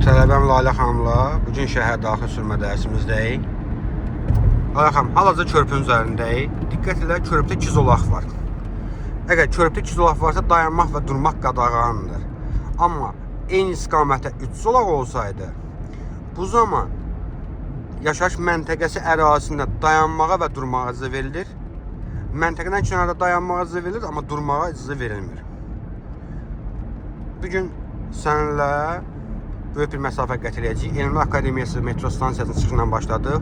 Tələbəm Lalə xanımla bugün şəhər daxil sürmə dərsimizdəyik. Lalə xanım, hal-hazırda körpünün üzərindəyik. Diqqət elə, körpüdə iki zolaq var. Əgər körpüdə iki zolaq varsa, dayanmaq və durmaq qadağandır. Amma eyni istiqamətdə 3 zolaq olsaydı, bu zaman yaşayış məntəqəsi ərazisində dayanmağa və durmağa icazə verilir. Məntəqədən kənarda dayanmağa icazə verilir, amma durmağa icazə verilmir. Bugün səninlə böyük bir məsafə qət edəcəyik. Elmlər Akademiyası metro stansiyasının çıxışından başladıq.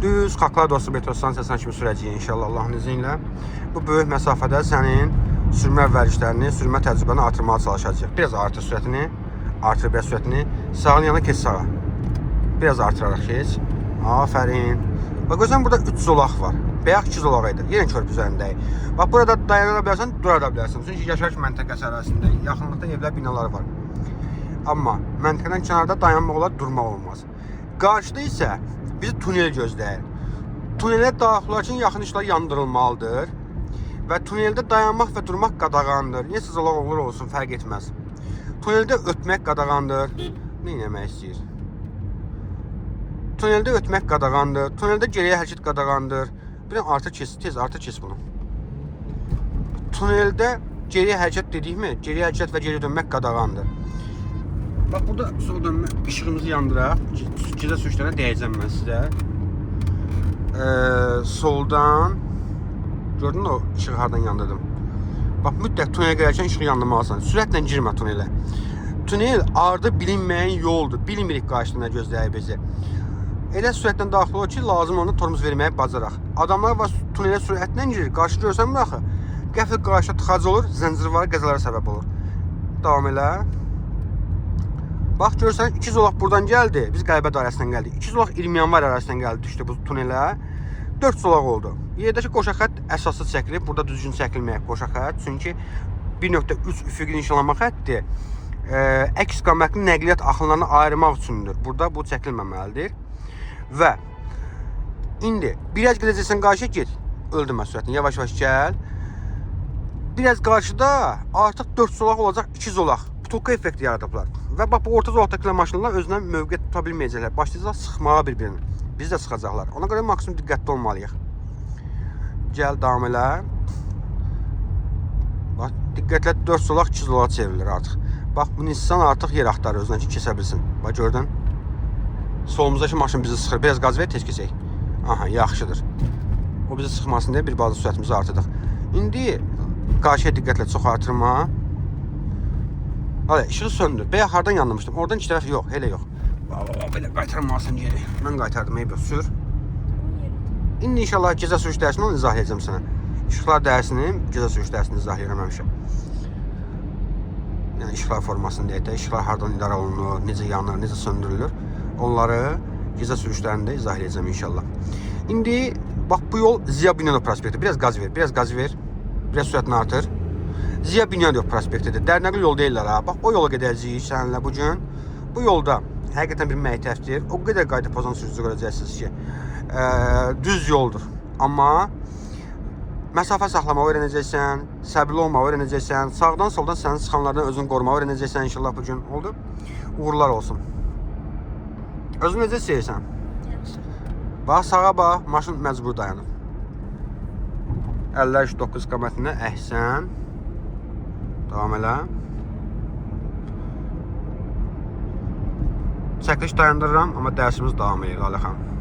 Düz Xalqlar Dostu metro stansiyasına kimi sürəcəyik inşallah Allahın izni ilə. Bu böyük məsafədə sənin sürmə vərdişlərini, sürmə təcrübəni artırmağa çalışacağıq. Biraz artır sürətini, artır biraz sürətini. Sağın yanına keç sağa. Biraz artıraraq keç. Afərin. Bax görsən burada 3 zolaq var. Bayaq 2 zolaq idi. Yenə körpü üzərindəyik. Bax burada dayana bilərsən, dura da bilərsən. Çünki yaşayış məntəqəsi ərazisində yaxınlıqda evlər, binalar var. Amma məntəqədən kənarda dayanmaq olar, durmaq olmaz. Qarşıda isə bizi tunel gözləyir. Tunelə daxil olarkən yaxın işıqlar yandırılmalıdır və tuneldə dayanmaq və durmaq qadağandır. Neçə zolaq olur olsun, fərq etməz. Tuneldə ötmək qadağandır. Nə etmək istəyir? Tuneldə ötmək qadağandır. Tuneldə geriyə hərəkət qadağandır. Bir dənə artır keç, tez artır keç bunu. Tuneldə geriyə hərəkət dedikmi? Geriyə hərəkət və geri dönmək qadağandır. Bax burada sol dönmə işığımızı yandıraq. Gecə sürüşlərinə deyəcəm mən sizə. Soldan gördün o işığı hardan yandırdım? Bax mütləq tunelə girərkən işığı yandırmalısan. Sürətlə girmə tunelə. Tunel ardı bilinməyən yoldur. Bilmirik qarşıda nə gözləyir bizi. Elə sürətlə daxil ol ki, lazım olanda tormuz verməyi bacaraq. Adamlar var tunelə sürətlə girir, qarşı görsənmir axı. Qəfil qarşıda tıxac olur, zəncirvari qəzalara səbəb olur. Davam elə. Bax görürsən, iki zolaq buradan gəldi. Biz Qəlbə dairəsindən gəldik. İki zolaq 20 yanvar ərazisindən gəldi, düşdü bu tunelə. 4 zolaq oldu. Yerdəki qoşa xətt əsassız çəkilib. Burada düzgün çəkilməyib qoşa xətt. Çünki 1.3 üfüqi nişanlama xətti əks istiqamətli nəqliyyat axınlarını ayırmaq üçündür. Burada bu çəkilməməlidir. Və indi biraz gedəcəksən qarşıya get. Öldürmə sürətini. Yavaş-yavaş gəl. Biraz qarşıda artıq 4 zolaq olacaq, 2 zolaq. Butulka effekti yaradıblar. Və bax bu orta zolaqdakı maşınlar özünə mövqe tuta bilməyəcəklər. Başlayacaqlar sıxmağa bir-birini. Bizi də sıxacaqlar. Ona görə maksimum diqqətli olmalıyıq. Gəl, davam elə. Bax, diqqətlə 4 zolaq 2 zolağa çevrilir artıq. Bax, bu Nissan artıq yer axtarır özünə ki, keçə bilsin. Bax, gördün? Solumuzdakı maşın bizi sıxır. Biraz qaz ver, tez keçək. Aha, yaxşıdır. O bizi sıxmasın deyə bir balaca sürətimizi artırdıq. İndi qarşıya diqqətlə, çox artırma. Hadi işığı söndür. Bayaq hardan yandırmışdım? Oradan iki tərəf yox, elə yox. Bax, bax, belə qaytarmalısan geri. Mən qaytardım, eyb yox, sür. İndi inşallah gecə sürüş dərsini onu izah edəcəm sənə. İşıqlar dərsini, gecə sürüş dərsini izah edirəm həmişə. Yəni işıqlar formasını deyək də, işıqlar hardan idarə olunur, necə yanır, necə söndürülür. Onları gecə sürüşlərində izah edəcəm inşallah. İndi bax bu yol Ziya Bünyadov prospekti. Biraz qaz ver, biraz qaz ver. Biraz sürətini artır. Ziya Bünyadov prospektidir. Dərnəqli yol deyirlər ha. Bax o yola gedəcəyik səninlə bu gün. Bu yolda həqiqətən bir məktəbdir. O qədər qayda pozan sürücü görəcəksiniz ki, düz yoldur. Amma məsafə saxlamağı öyrənəcəksən, səbirli olmağı öyrənəcəksən, sağdan soldan səni sıxanlardan özünü qorumağı öyrənəcəksən inşallah bu gün. Oldu? Uğurlar olsun. Özünü necə istəyirsən? Yaxşı. Bax sağa bax, maşın məcbur dayanıb. 53-9 qamətində əhsən. Davam elə. Çəkiliş dayandırıram, amma dərsimiz davam edir Lalə xanım.